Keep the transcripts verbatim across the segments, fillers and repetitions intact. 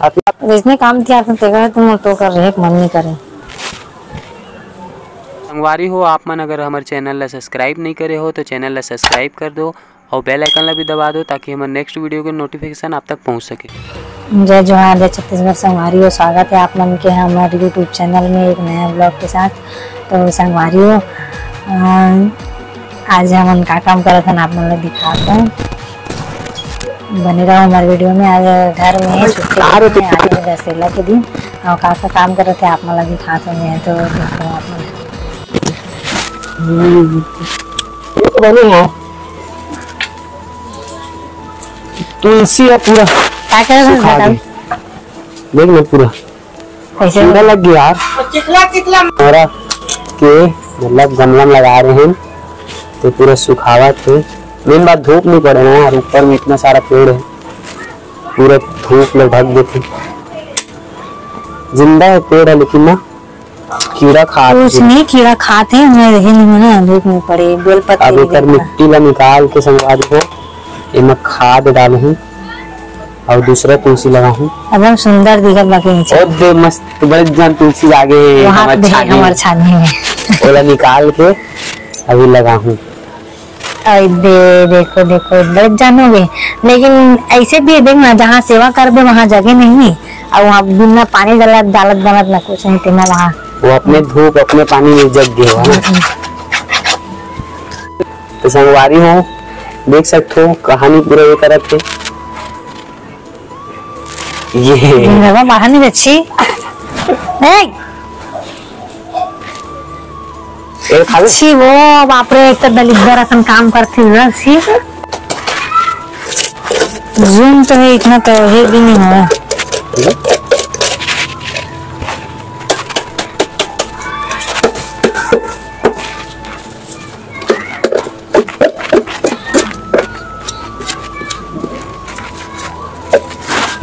जइसने काम तियार होथे, तेकर तो मोर तो कर रहे, मन नहीं करे। संगवारी हो, आप मन अगर हमर चैनल ला सब्सक्राइब नहीं करे हो, तो चैनल ला सब्सक्राइब कर दो और बेल आइकन ला भी दबा दो, ताकि हमर नेक्स्ट वीडियो के नोटिफिकेशन आप तक पहुंच सके। जय जोहार, जय छत्तीसगढ़ संगवारी हो, स्वागत है आप मन के हमर YouTube चैनल में एक नया ब्लॉग के साथ। तो संगवारी हो, अ, आज हमन का काम करत हन, आप मन ला दिखात हन। बने रहो हमारे वीडियो में। आज घर में छुट्टी के दिन है, आज है दशहरा के दिन, और का का काम करत है आप मन ला दिखात हन, तो देखो आप मन। हम्म, ये तो बने हैं। तुलसी है पूरा का करत हन सुखा बेटा? दी। देख ना पूरा कैसे कीड़ा लग गया यार। चिखला, चिखला। हमारा के मतलब गमला में लगा रहे हैं, तो पूरा सुखावत है। मेन बात धूप नहीं पड़े ना यार, ऊपर में इतना सारा पेड़ है, पूरा धूप लगभग देखे। जिंदा है पेड़ है, लेकिन ना कीड़ा खात कुछ है। नहीं, कीड़ा खात है, मैं रहे नहीं हूँ ना, धूप में पड़े, बेल पत्ती अब भी एकर देखा। मिट्टी ला निकाल के संगवारी हो, एमा खाद डालहूँ और दूसरा तुलसी लगाहूँ। एकदम सुंदर दिखत बाकी नीचे। ओ दे मस्त, बड़े जान तुलसी आगे वहाँ हमार दे छानी हमार में। छानी में। ओला निकाल के अभी लगाहूँ। अरे दे, देखो, देखो, बड़े जान हो गए। लेकिन ऐसे भी है, देख ना, जहाँ सेवा करबे वहाँ जगह नहीं है, और वहाँ बिना पानी डालत, डालत, डालत ना कुछ नहीं, तेना वहाँ। वो अपने धूप, अपने पानी में जग गए हो, है ना? हम्म। तो संगवारी हो, देख सकते हो, कहानी पूरा ये करत है। ये। जिंदरवा बाहर नहीं बची। ए! ए, खावे? छी वो, बाप रे, एक तो दलिद्दर असन काम करथे ना, छी। जून तो है, इतना तो है भी नहीं हो।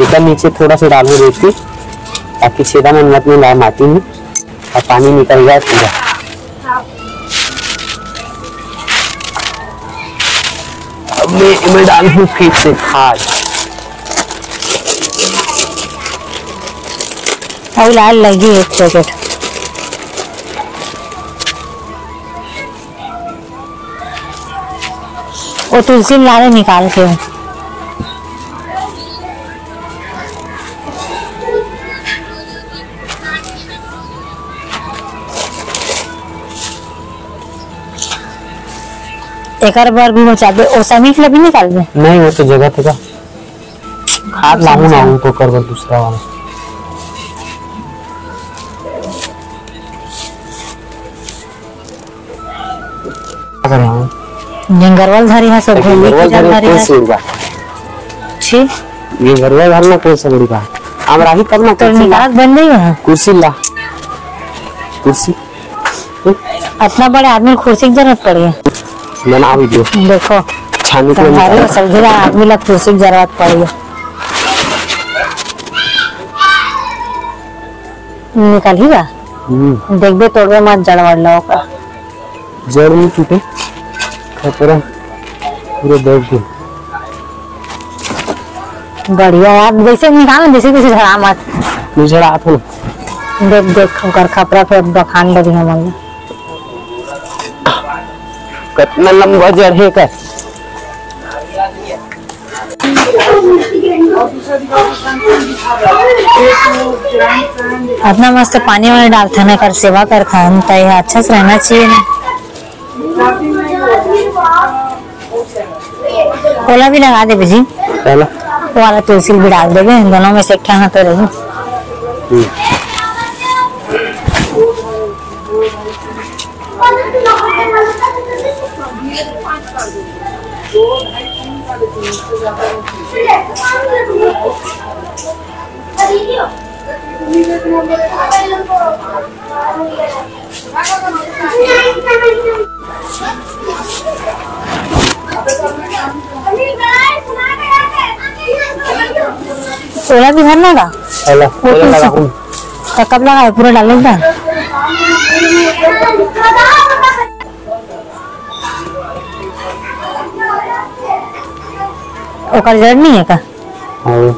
एकर नीचे थोड़ा सा डालहूँ रेती, ताकि छेदा मन मत मिलाए माटी में और पानी निकल जाए पूरा। अब मैं, मैं डालहूँ फिर से खाद। अभी लाल लगी एक पैकेट। वो तुलसी ला दे निकाल के। एकर बर भी बचाबे, ओ समीक ला भी निकाल दे। नहीं, वो तो जगह थे का। खाद लाहूँ ना, वो तो कर बर दूसरा वाला। का करे हूँ? झिंगरवल धरी है, सब ए, घूमी झिंगरवल के जल धरी है। कौन सी बा? छी। झिंगरवल धरना कौन सा बड़ी बात? हम राही तब ना तो कुर्सी ला। निकालत बन जाइए। कुर्सी ला। कुर्सी। अपना बड़े आदमी कुर्सी की जरूरत पड़ी है। मैं ना भी दो। देखो। छानी को संभालो, निकाल। समझेगा आदमी ला कुर्सी की जरूरत पड़ी है। निकाल ही बा। हम्म। देखबे तोड़बे मत जड़ वड़ ला ओकर। जड़ नहीं टूटे, खपरा पूरे दब गए। बढ़िया यार, जैसे निकाल, जैसे तैसे झड़ा मत। नहीं झड़ा, आप हो। देख, देख, ओकर खपरा पे बखान लगी हमन। कितना लंबा जड़ है का? अतना मस्त पानी वानी डालथन, एकर सेवा करथन, त ये अच्छा से रहना चाहिए ना। ओला भी लगा देबे जी। चलो। वो वाला तुलसी भी डाल देबे, दोनों में से एक ठन तो रही। हम्म। ओला भी भरना का? ओला, वो ओला तो लगा हूँ। तो कब लगा है? पूरा डालेगा? ओकर जड़ नहीं है का? हाँ।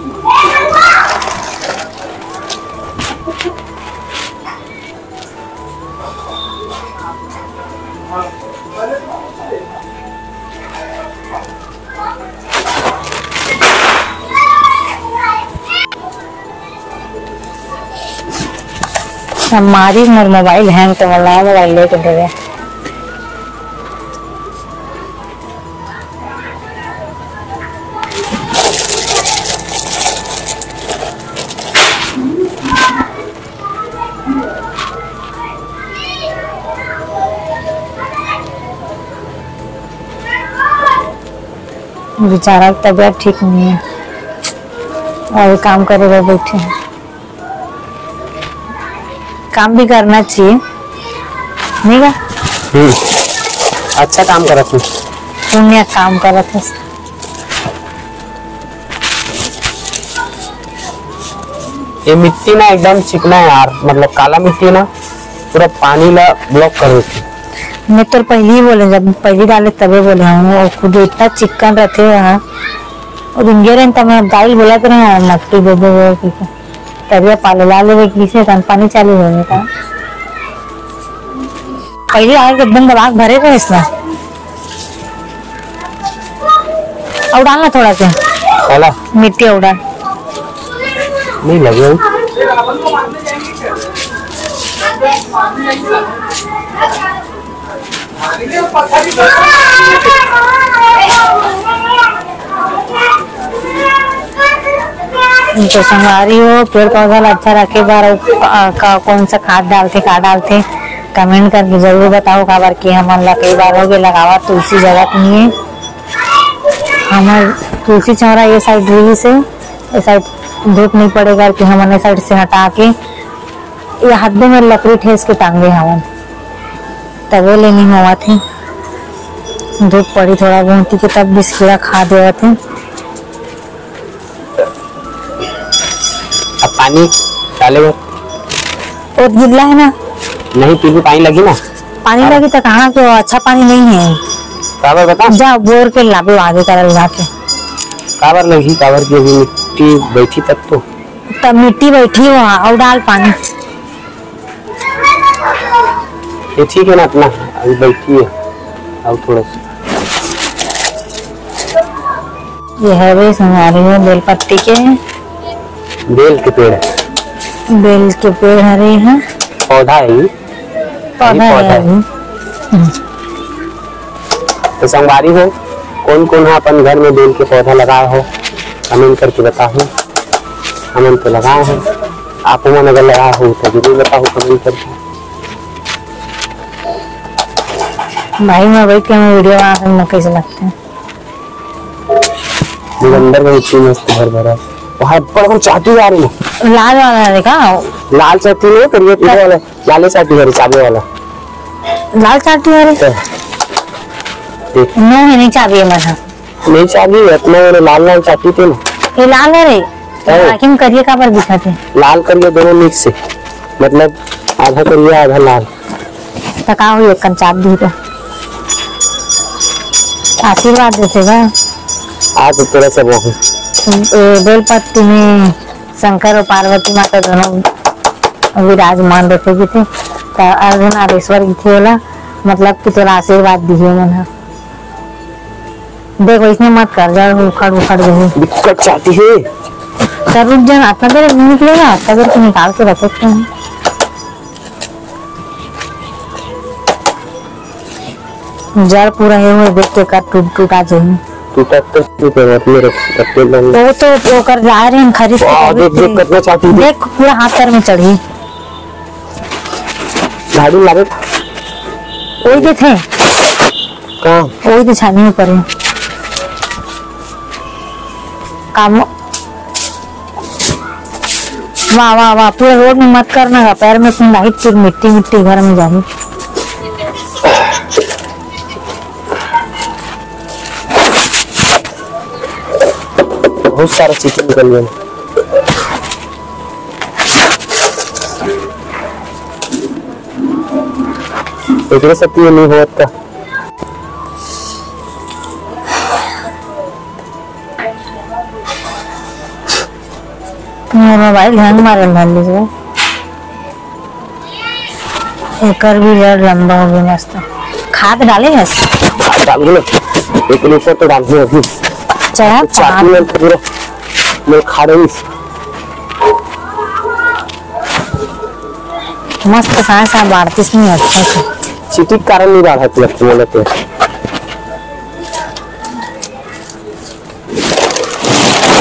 अब मारी मोर मोबाइल हैंग, तो मोला मोबाइल लेके देवे। बेचारा के तबीयत ठीक नहीं है, अभी काम करे बर बैठे हैं। काम भी करना चाहिए, नहीं का? हम्म, अच्छा काम करत हूँ। पुण्य काम करत है। ये मिट्टी ना एकदम चिकना है यार, मतलब काला मिट्टी ना पूरा पानी ला ब्लॉक कर देती। मैं तो पहले ही बोले, जब पहली डाले तबे बोले हम, वो खुद इतना चिकन रहते हैं वहाँ। और दिन गिरे तब मैं दाई बोला तो ना, मट्टी दे दे, दे, दे, दे। तरिया पाले ला लेवे किसे तन पानी चालू होने का। पहले आए एकदम दबाग भरे रहे इसमें। और डालना थोड़ा सा। काला? मिट्टी और डाल। नहीं लगे। तो संगवारी हो, पेड़ पौधा ला अच्छा रखे बर अउ का, का, कौन सा खाद डालथे, का डालथे, कमेंट करके जरूर बताओ। काबर कि हमन ला कई बार हो गए लगावा, तुलसी जगत नहीं है। हमर तुलसी चौरा ये साइड रही से, ये साइड धूप नहीं पड़े करके हमन ये साइड से हटा के ये हद्दे में लकड़ी ठेस के टांगे हवन, तबे ले नहीं होवत हे। धूप पड़ी थोड़ा बहुत के तब बिस्किया खा देवत हे। अब पानी डाले बर? वो गिल्ला है ना। नहीं, फिर भी पानी लगी ना। पानी हाँ। लगी तो कहाँ के, वो अच्छा पानी नहीं है। काबर बता? जा बोर के लाबे आगे करल जाके। काबर लगी, काबर की अभी मिट्टी बैठी तब तो। तब मिट्टी बैठी हो और डाल पानी। ये ठीक है ना, अपना अभी बैठी है। और थोड़ा सा ये हवे संगवारी हो बेल पत्ती के। बेल के पेड़ है। बेल के पेड़ हरे है। पौधा है ये। पौधा अभी है पौधा है। अभी। तो संगवारी हो, कौन कौन हा अपन घर में बेल के पौधा लगाए हो, कमेंट करके बताओ। हमन तो लगाए हैं, आप मन अगर लगाए हो तो जरूर बताओ कमेंट करके। भाई मैं बैठ के मैं वीडियो बना सकता हूँ, कैसे लगते हैं? दिगंबर में इतनी मस्त घर भरा। वहाँ बड़ा कौन चाटी आ रही है? लाल वाला है का? लाल चाटी नहीं, करिए पीले वाला, लाले चाटी है, चाबे वाला। लाल चाटी है रे? तो देख। नो है, नहीं चाबी है मना। नहीं चाबी है, इतना वाला लाल लाल चाटी थी ना। ये लाल है रे। हाँ। लेकिन करिए का पर दिखा थे? लाल करिए दोनों मिक्स है, मतलब आधा करिए आधा लाल। त का हुई, एक कन चाप दी तो आशीर्वाद देथे गा। आज तो तेरा सब हो। ए, बेलपत्ती में शंकर और पार्वती माता दोनों विराजमान रखे थे। त अर्धनारेश्वर थे ओला, मतलब कि तोला आशीर्वाद दिए मन ह। देख, वैसने मत कर, जड़ उखड़ उखड़ गई। दिक्कत चाहती है। त रुक जा ना, अतना देर निकलेगा, अतना देर को निकाल के रखे थे। जड़ पूरा हे हुए देख के कर टूट टूट आ जाही। टूटा तो नहीं कर, अपने रख, रखते हैं। वो तो ओकर लाए रहे हम खरीद के, वाह, देख, देख, कितना चाहती है। देख, पूरा हाथ पैर में चढ़ी। झाड़ू लावे। ओई देथे। कहाँ? ओई दे छानी ऊपर है। काम। वाह, वाह, वाह, पूरा रोड में मत करना गा, पैर में कुंदाही, फिर मिट्टी, मिट्टी घर में जाही। बहुत सारा चीज निकल गया। एकरे साथ ये नहीं होत का? मोर मोबाइल हैंग मारे धर लीजिए। एकर भी जड़ लंबा हो गया मस्त। खाद डाले हस? खाद डाल दे। एक लीटर तो डाल दे अभी। चढ़ा चाकू में पूरा मैं खा रही। मस्त साँय साँय बाढ़तिस नहीं अच्छा से। चींटी के कारण नहीं बाढ़त लगथे मोला तो।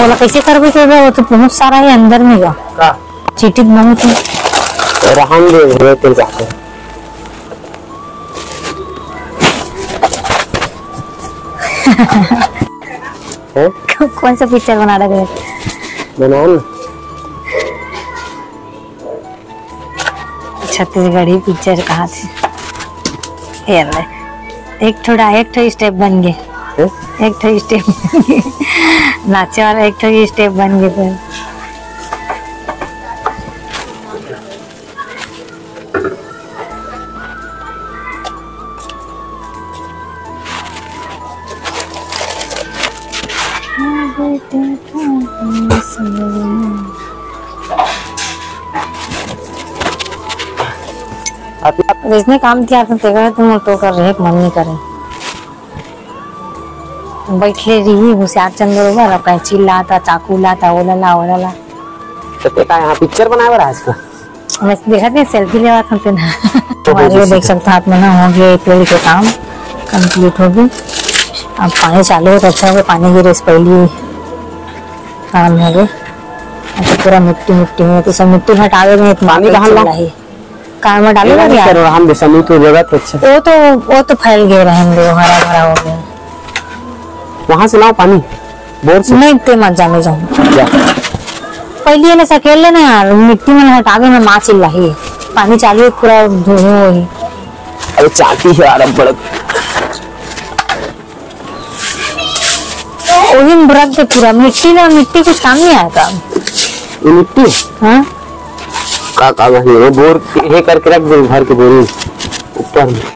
ओला कैसे करबे तेला? वो तो बहुत सारा है अंदर में गा। का? चींटी बहुत है। रहन दे, तेल जाके। हैं? कौन सा पिक्चर बना रहे हैं? बना ना। छत्तीसगढ़ी पिक्चर कहाँ थे? ये ले। एक ठो डा-, एक ठो स्टेप बन गए। हैं? एक ठो स्टेप बन गए। नाचे वाला एक ठो स्टेप बन गए थे। जइसने काम किया था, तेकर तो मोर तो कर रहे, मन नहीं करे। बैठले रही हुसियार चंद बरोबर, अब कैंची लाता, चाकू लाता, ओला ला, ओला ला। तो ते का यहाँ पिक्चर बनाए बर आज का? मैं देखत नहीं, सेल्फी लेवत हन तेन ह। तो हमारे हो ये जैसे। देख सकते हो आप मन, हो गया ये पेड़ के काम कंप्लीट हो गई। अब पानी चालू हो तो अच्छा हो गया, पानी गिरे से पहले काम हो गए। अब तो पूरा मिट्टी मिट्टी में, तो सब मिट्टी हटावे में इतना पानी कहाँ ला? चिल्लाही। कार में डाले ये ना नहीं यार। करो, हम भी समीर को जगह तो अच्छा। वो तो, वो तो फैल गए, रहन दो, हरा भरा हो गया। वहां से लाओ पानी, बोर से। नहीं, ते मत जाने जाओ। जा। पहले ये सकेल लेना यार, मिट्टी में हटावे में माँ चिल्लाही। पानी चालू है, पूरा धुआं होही। अरे चाटी है यार, अब बड़क। ओही में रख दे पूरा मिट्टी ना, मिट्टी कुछ काम नहीं आएगा। ये मिट्टी? हाँ। का काम है? ये बोर ये करके रख दे, भर के बोरी ऊपर में।